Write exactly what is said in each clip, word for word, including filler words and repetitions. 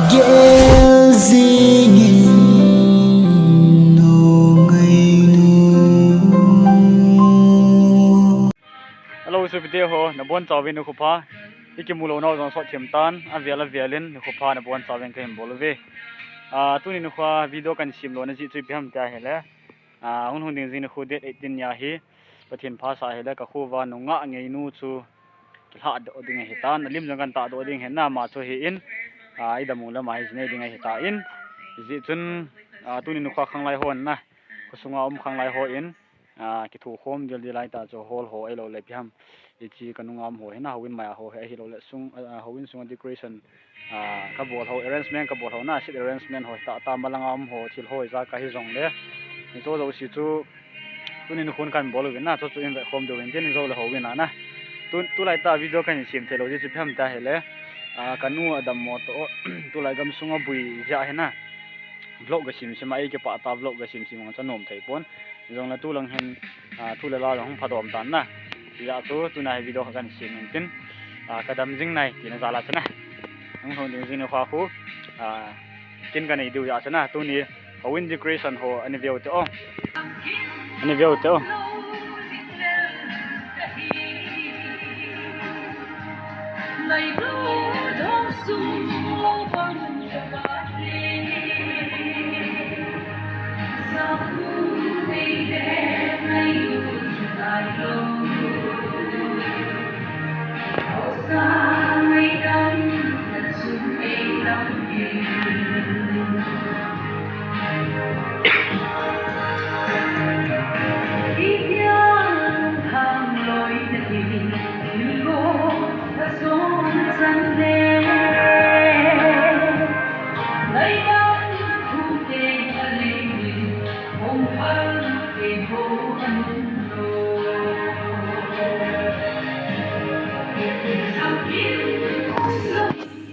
Gel jingin nu ngainu. Hello, sopite ho, nabonchauvin nikho pha. Ikimu lounau jong sot thim tan, avel avel in nikho pha nabonchauvin kahin bol uve. Ah, tuni nikho video kahin sem louna jeh chu ipi ham tia ahile, ah, hung lhung ding jing nikho date eighteen ni ahi. Pathen phasah ahile, kakho uva nungah ngainu chu kilhah doh ding ahitan, alim jong kahin tahdoh ding ahi na, ama chu ahin, ah, idam u le ama hi jinei ding ahitan, hijeh chun, ah, tuni nikho khanglai hon na, khosunga um khanglai hon, ah, kithokhom dildel lai ta chu hall ho ahilouleh ipi ham, hiche kanunga um ho hi na, houin maiya ho hi ahilouleh sung, ah, houin sunga decoration, ah, kabol ho, arrangement kabol ho na, seat arrangement ho, tah tah malanga um ho, thil ho ijakai hijongle, hiche jouse chu tuni nikhon kahin bol uvin na, chu chu in vetkhom diu vin tin, jou le houin a na. Tu, tulai tah video kahin sem theilou jeh chu ipi ham tia ahile, ah, kanu adammo toh, tulai gamsung aboi jeh ahi na. Vlog gasem sem a, eikipah tah vlog gasem sem a chu anom thei pon. Jongle tulang hin, ah, thu le la jong hung phadom tan na. Hijeh chu tuna hi video kahin sem in tin, ah, kadam jing nai tina jal a chu na. Hung lhung ding jing nikho khu, ah, kin kanei diu jeh chu na. Tuni houin decoration ho ana veu te o. Ana veu te o.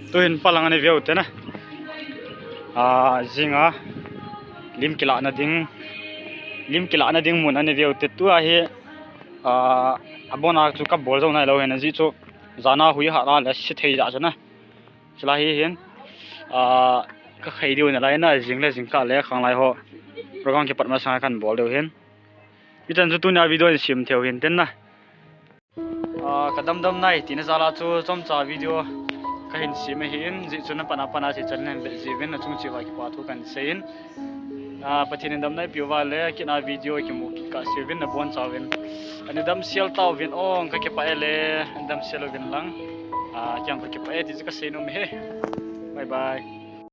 Tuhin palang ana veu te na. Ah, jinga lim kilahna ding, lim kilahna ding mun ana veu te. Tua hi, ah, abona chu kabol jou nailou hin, ajeh chu jana hui hat a le se thei jeh chu na. Chulai hi hin, ah, kakhai diu nalai na, jing le jingkah le khanglai ho program kipat masanga kahin bol diu hin. Hichan chu tunia video in sem theiu hin tin na. Ah, kadamdam nai tina jal a chu chomcha video kahin sem ahin, hijeh chun apat apat a hiche channel hin vet jiuvin, nachung cheh uva kipa thu kahin seiyin. Ah, Pathen in damna eipeh uva le, kit a video kimu kit kahse uvin, nabonchauvin ana damsel tauvin, ong kakipah e le, ana damsel uvin lang. Ah, kei jong kakipah e ti chu kasei nom e. Bye bye.